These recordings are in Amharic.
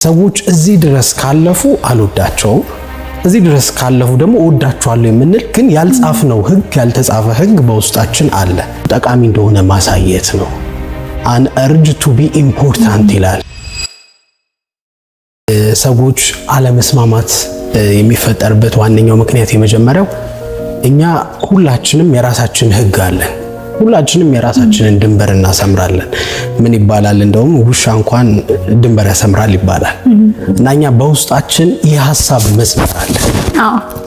ሰዎች እዚህ ድረስ ካለፉ አልወዳቸውም፣ እዚህ ድረስ ካለፉ ደግሞ እወዳቸዋለሁ የምንል ግን ያልጻፍነው ህግ፣ ያልተጻፈ ህግ በውስጣችን አለ። ጠቃሚ እንደሆነ ማሳየት ነው። An urge to be important ይላል። ሰዎች አለመስማማት የሚፈጠርበት ዋነኛው ምክንያት የመጀመሪያው እኛ ሁላችንም የራሳችን ህግ አለን። ሁላችንም የራሳችንን ድንበር እናሰምራለን። ምን ይባላል? እንደውም ውሻ እንኳን ድንበር ያሰምራል ይባላል። እና እኛ በውስጣችን የሀሳብ መስመር አለ።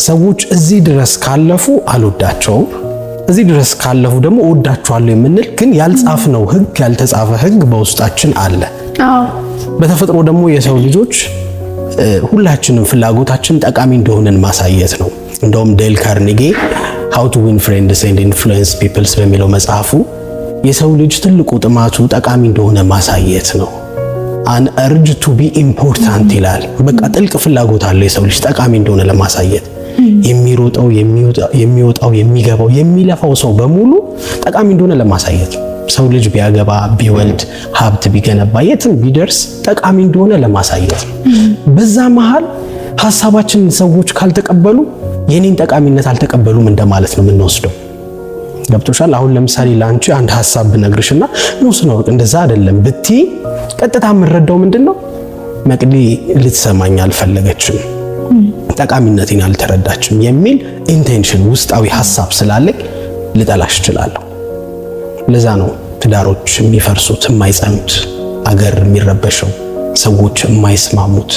ሰዎች እዚህ ድረስ ካለፉ አልወዳቸውም፣ እዚህ ድረስ ካለፉ ደግሞ እወዳቸዋለሁ የምንል ግን ያልጻፍነው ህግ፣ ያልተጻፈ ህግ በውስጣችን አለ። በተፈጥሮ ደግሞ የሰው ልጆች ሁላችንም ፍላጎታችን ጠቃሚ እንደሆነን ማሳየት ነው። እንደውም ዴል ካርኔጌ How to Win Friends and Influence Peoples በሚለው መጽሐፉ የሰው ልጅ ትልቁ ጥማቱ ጠቃሚ እንደሆነ ማሳየት ነው። An urge to be important ይላል። በቃ ጥልቅ ፍላጎት አለው የሰው ልጅ ጠቃሚ እንደሆነ ለማሳየት። የሚሮጠው፣ የሚወጣው፣ የሚገባው፣ የሚለፋው ሰው በሙሉ ጠቃሚ እንደሆነ ለማሳየት ነው። ሰው ልጅ ቢያገባ፣ ቢወልድ፣ ሀብት ቢገነባ፣ የትም ቢደርስ ጠቃሚ እንደሆነ ለማሳየት ነው። በዛ መሃል ሀሳባችንን ሰዎች ካልተቀበሉ የኔን ጠቃሚነት አልተቀበሉም እንደማለት ነው የምንወስደው። ገብቶሻል? አሁን ለምሳሌ ለአንቺ አንድ ሀሳብ ብነግርሽና no ስነወርቅ እንደዛ አይደለም ብትይ ቀጥታ የምንረዳው ምንድን ነው? መቅዲ ልትሰማኝ አልፈለገችም፣ ጠቃሚነቴን አልተረዳችም የሚል intention፣ ውስጣዊ ሀሳብ ስላለኝ ልጠላሽ እችላለሁ። ለዛ ነው ትዳሮች የሚፈርሱት፣ የማይጸኑት፣ አገር የሚረበሸው፣ ሰዎች የማይስማሙት።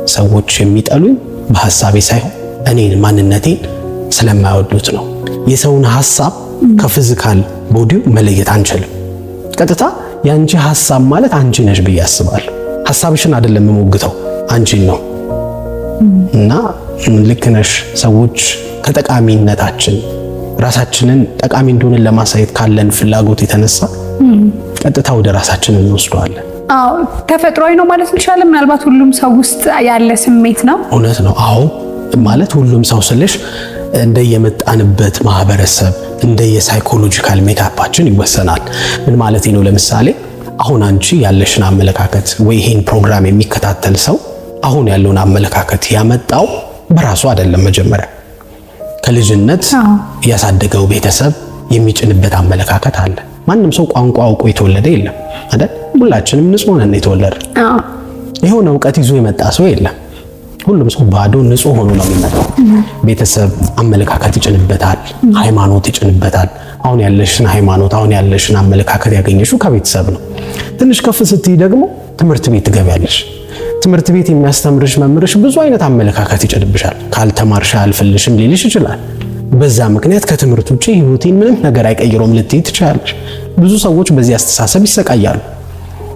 ሰዎች የሚጠሉኝ በሀሳቤ ሳይሆን እኔን ማንነቴን ስለማይወዱት ነው። የሰውን ሀሳብ ከ physical body ው መለየት አንችልም። ቀጥታ የአንቺ ሀሳብ ማለት አንቺ ነሽ ብዬ አስባለሁ። ሀሳብሽን አይደለም የምሞግተው፣ አንቺን ነው። እና ልክ ነሽ። ሰዎች ከጠቃሚነታችን፣ ራሳችንን ጠቃሚ እንደሆንን ለማሳየት ካለን ፍላጎት የተነሳ ቀጥታ ወደ ራሳችን እንወስደዋለን። አዎ፣ ተፈጥሯዊ ነው ማለት እንችላለን። ምናልባት ሁሉም ሰው ውስጥ ያለ ስሜት ነው። እውነት ነው። አዎ፣ ማለት ሁሉም ሰው ስልሽ እንደየመጣንበት ማህበረሰብ፣ እንደየ psychological makeup ኣችን ይወሰናል። ምን ማለት ነው? ለምሳሌ አሁን አንቺ ያለሽን አመለካከት ወይ ይሄን ፕሮግራም የሚከታተል ሰው አሁን ያለውን አመለካከት ያመጣው በራሱ አይደለም። መጀመሪያ ከልጅነት ያሳደገው ቤተሰብ የሚጭንበት አመለካከት አለ። ማንም ሰው ቋንቋ አውቆ የተወለደ የለም አይደል? ሁላችንም ንጹህ ነን የተወለደ። የሆነ እውቀት ይዞ የመጣ ሰው የለም። ሁሉም ሰው ባዶ ንጹህ ሆኖ ነው የሚመጣው። ቤተሰብ አመለካከት ይጭንበታል፣ ሃይማኖት ይጭንበታል። አሁን ያለሽን ሃይማኖት፣ አሁን ያለሽን አመለካከት ያገኘሽው ከቤተሰብ ነው። ትንሽ ከፍ ስትይ ደግሞ ትምህርት ቤት ትገቢያለሽ። ትምህርት ቤት የሚያስተምርሽ መምህርሽ ብዙ አይነት አመለካከት ይጭንብሻል። ካልተማርሽ አያልፍልሽም ሊልሽ ይችላል። በዛ ምክንያት ከትምህርት ውጭ ህይወቴን ምንም ነገር አይቀይረውም ልትይ ትችላለሽ። ብዙ ሰዎች በዚህ አስተሳሰብ ይሰቃያሉ።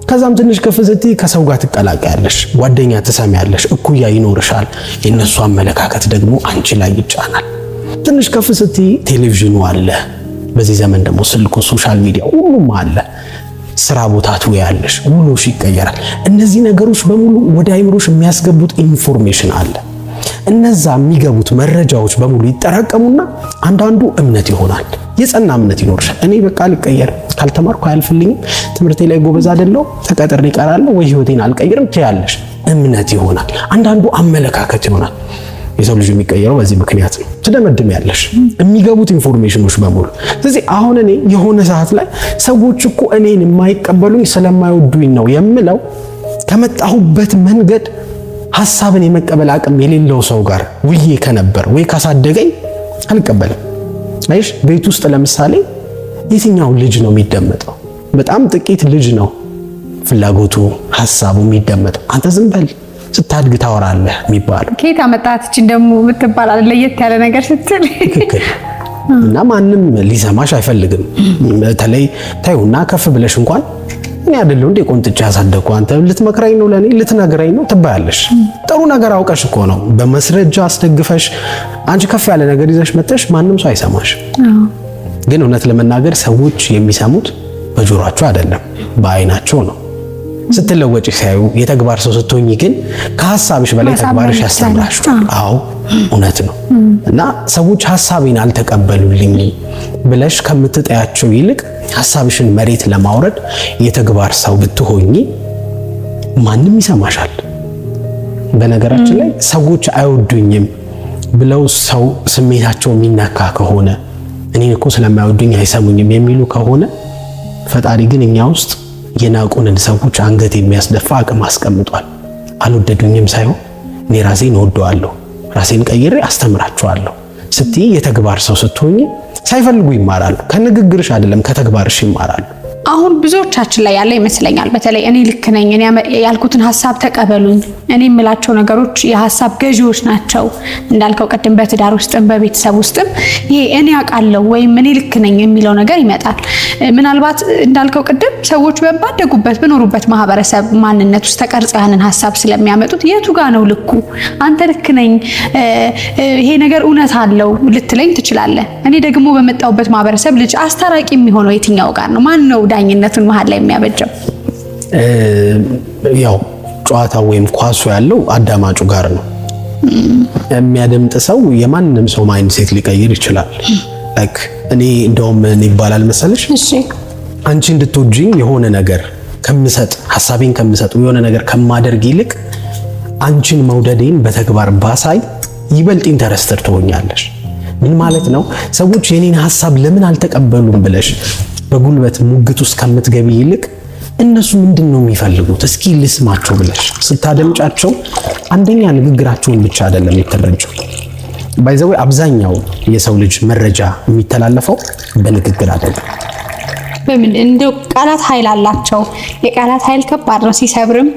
ከዛም ትንሽ ከፍ ስትይ ከሰው ጋር ትቀላቀያለሽ፣ ጓደኛ ትሰሚያለሽ፣ እኩያ ይኖርሻል። የእነሱ አመለካከት ደግሞ አንቺ ላይ ይጫናል። ትንሽ ከፍ ስትይ ቴሌቪዥኑ አለ። በዚህ ዘመን ደግሞ ስልኩ፣ social media ሁሉም አለ። ስራ ቦታ ትውያለሽ፣ ውሎሽ ይቀየራል። እነዚህ ነገሮች በሙሉ ወደ አይምሮሽ የሚያስገቡት information አለ። እነዛ የሚገቡት መረጃዎች በሙሉ ይጠራቀሙና አንዳንዱ እምነት ይሆናል። የጸና እምነት ይኖርሻል። እኔ በቃ አልቀየርም፣ ካልተማርኩ አያልፍልኝም፣ ትምህርቴ ላይ ጎበዝ አይደለሁም፣ ተቀጥሬ እቀራለሁ ወይ ህይወቴን አልቀይርም ትያለሽ። እምነት ይሆናል። አንዳንዱ አመለካከት ይሆናል። የሰው ልጅ የሚቀየረው በዚህ ምክንያት ነው። ትደመድሚያለሽ የሚገቡት information ኖች በሙሉ። ስለዚህ አሁን እኔ የሆነ ሰዓት ላይ ሰዎች እኮ እኔን የማይቀበሉኝ ስለማይወዱኝ ነው የምለው ከመጣሁበት መንገድ ሀሳብን የመቀበል አቅም የሌለው ሰው ጋር ውዬ ከነበር ወይ ካሳደገኝ አልቀበልም። አይሽ ቤት ውስጥ ለምሳሌ የትኛው ልጅ ነው የሚደመጠው? በጣም ጥቂት ልጅ ነው ፍላጎቱ ሀሳቡ የሚደመጠው። አንተ ዝም በል፣ ስታድግ ታወራለህ የሚባለው። ከየት አመጣት እችን ደግሞ የምትባል ለየት ያለ ነገር ስትል። ትክክል። እና ማንም ሊሰማሽ አይፈልግም። በተለይ ታዩና ከፍ ብለሽ እንኳን እኔ አይደለሁ እንዴ ቆንጥጬ ያሳደግኩ፣ አንተ ልትመክረኝ ነው፣ ለኔ ልትነግረኝ ነው ትባያለሽ። ጥሩ ነገር አውቀሽ እኮ ነው በመስረጃ አስደግፈሽ አንቺ ከፍ ያለ ነገር ይዘሽ መጥተሽ ማንም ሰው አይሰማሽ። ግን እውነት ለመናገር ሰዎች የሚሰሙት በጆሯቸው አይደለም፣ በአይናቸው ነው። ስትለወጪ ሲያዩ፣ የተግባር ሰው ስትሆኚ ግን ከሀሳብሽ በላይ ተግባርሽ ያስተምራችኋል። አዎ፣ እውነት ነው። እና ሰዎች ሀሳቤን አልተቀበሉልኝም ብለሽ ከምትጠያቸው ይልቅ ሀሳብሽን መሬት ለማውረድ የተግባር ሰው ብትሆኚ ማንም ይሰማሻል። በነገራችን ላይ ሰዎች አይወዱኝም ብለው ሰው ስሜታቸው የሚነካ ከሆነ፣ እኔን እኮ ስለማይወዱኝ አይሰሙኝም የሚሉ ከሆነ፣ ፈጣሪ ግን እኛ ውስጥ የናቁንን ሰዎች አንገት የሚያስደፋ አቅም አስቀምጧል። አልወደዱኝም ሳይሆን እኔ ራሴን እወደዋለሁ፣ ራሴን ቀይሬ አስተምራቸዋለሁ ስትይ የተግባር ሰው ስትሆኝ ሳይፈልጉ ይማራሉ። ከንግግርሽ አይደለም፣ ከተግባርሽ ይማራሉ። አሁን ብዙዎቻችን ላይ ያለ ይመስለኛል። በተለይ እኔ ልክ ነኝ፣ እኔ ያልኩትን ሀሳብ ተቀበሉኝ፣ እኔ የምላቸው ነገሮች የሀሳብ ገዢዎች ናቸው። እንዳልከው ቅድም በትዳር ውስጥም በቤተሰብ ውስጥም ይሄ እኔ አውቃለሁ ወይም እኔ ልክ ነኝ የሚለው ነገር ይመጣል። ምናልባት እንዳልከው ቅድም ሰዎች ባደጉበት በኖሩበት ማህበረሰብ ማንነት ውስጥ ተቀርጸው ያንን ሀሳብ ስለሚያመጡት የቱ ጋ ነው ልኩ? አንተ ልክ ነኝ፣ ይሄ ነገር እውነት አለው ልትለኝ ትችላለህ። እኔ ደግሞ በመጣሁበት ማህበረሰብ ልጅ አስታራቂ የሚሆነው የትኛው ጋር ነው? ማን ነው ዳኝነቱን መሀል ላይ የሚያበጀው? ያው ጨዋታው ወይም ኳሱ ያለው አዳማጩ ጋር ነው። የሚያደምጥ ሰው የማንም ሰው mindset ሊቀይር ይችላል። Like እኔ እንደውም ምን ይባላል መሰለሽ፣ አንቺ እንድትወጂኝ የሆነ ነገር ከምሰጥ፣ ሀሳቤን ከምሰጥ፣ የሆነ ነገር ከማደርግ ይልቅ አንቺን መውደዴን በተግባር ባሳይ ይበልጥ interested ትሆኛለሽ። ምን ማለት ነው? ሰዎች የኔን ሀሳብ ለምን አልተቀበሉም ብለሽ በጉልበት ሙግት ውስጥ ከምትገቢ ይልቅ እነሱ ምንድን ነው የሚፈልጉት እስኪ ልስማቸው ብለሽ ስታደምጫቸው አንደኛ ንግግራቸውን ብቻ አይደለም የምትረጂው። By the way፣ አብዛኛው የሰው ልጅ መረጃ የሚተላለፈው በንግግር አይደለም። በምን እንደው ቃላት ኃይል አላቸው። የቃላት ኃይል ከባድ ነው። ሲሰብርም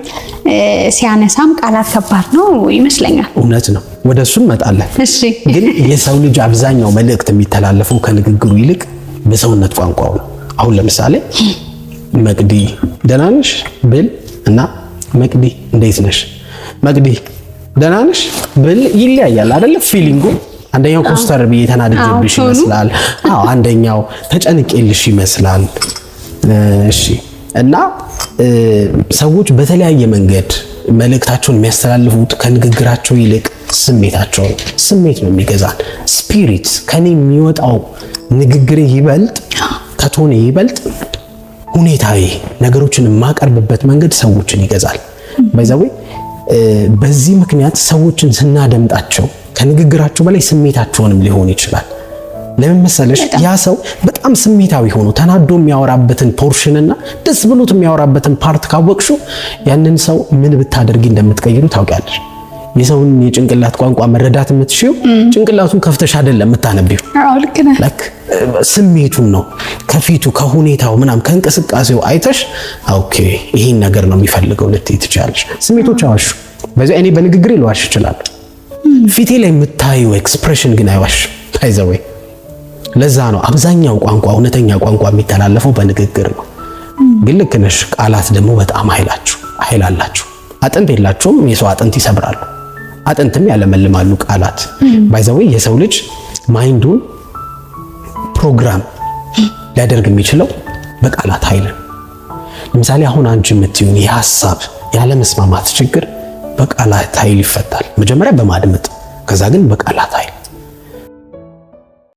ሲያነሳም ቃላት ከባድ ነው ይመስለኛል። እውነት ነው። ወደ እሱ እንመጣለን። እሺ። ግን የሰው ልጅ አብዛኛው መልእክት የሚተላለፈው ከንግግሩ ይልቅ በሰውነት ቋንቋው ነው። አሁን ለምሳሌ መቅዲ ደህና ነሽ ብል እና መቅዲ እንዴት ነሽ፣ መቅዲ ደህና ነሽ ብል ይለያያል አይደለ? Feeling ኡ አንደኛው ኮስተር ብዬ ተናድጄብሽ ይመስላል። አዎ፣ አንደኛው ተጨንቄልሽ ይመስላል። እሺ፣ እና ሰዎች በተለያየ መንገድ መልእክታቸውን የሚያስተላልፉት ከንግግራቸው ይልቅ ስሜታቸው፣ ስሜት ነው የሚገዛን። Spirit ከኔ የሚወጣው ንግግሬ ይበልጥ፣ ከ tone ኤ ይበልጥ ሁኔታዬ፣ ነገሮችን የማቀርብበት መንገድ ሰዎችን ይገዛል። By the way፣ በዚህ ምክንያት ሰዎችን ስናደምጣቸው ከንግግራቸው በላይ ስሜታቸውንም ሊሆን ይችላል። ለምን መሰለሽ? ያ ሰው በጣም ስሜታዊ ሆኖ ተናዶ የሚያወራበትን portion እና ደስ ብሎት የሚያወራበትን part ካወቅሽው ያንን ሰው ምን ብታደርጊ እንደምትቀይሩ ታውቂያለሽ። የሰውን የጭንቅላት ቋንቋ መረዳት የምትችይው ጭንቅላቱን ከፍተሽ አይደለም የምታነቢው። አዎ፣ ልክ ነህ። Like ስሜቱን ነው፣ ከፊቱ፣ ከሁኔታው ምናምን፣ ከእንቅስቃሴው አይተሽ okay ይሄን ነገር ነው የሚፈልገው ልትይ ትችያለሽ። ስሜቶች አዋሹ። በዚህ እኔ በንግግሬ ልዋሽ እችላለሁ። ፊቴ ላይ የምታየው expression ግን አይዋሽም። By the way፣ ለዛ ነው አብዛኛው ቋንቋ፣ እውነተኛ ቋንቋ የሚተላለፈው በንግግር ነው። ግን ልክ ነሽ። ቃላት ደግሞ በጣም ኃይል አላቸው። አጥንት የላቸውም። የሰው አጥንት ይሰብራሉ፣ አጥንትም ያለመልማሉ ቃላት። By the way፣ የሰው ልጅ mind ኡን ፕሮግራም ሊያደርግ የሚችለው በቃላት ኃይል ነው። ለምሳሌ አሁን አንቺ የምትይውን የሀሳብ ያለመስማማት ችግር በቃላት ኃይል ይፈታል። መጀመሪያ በማድመጥ፣ ከዛ ግን በቃላት ኃይል።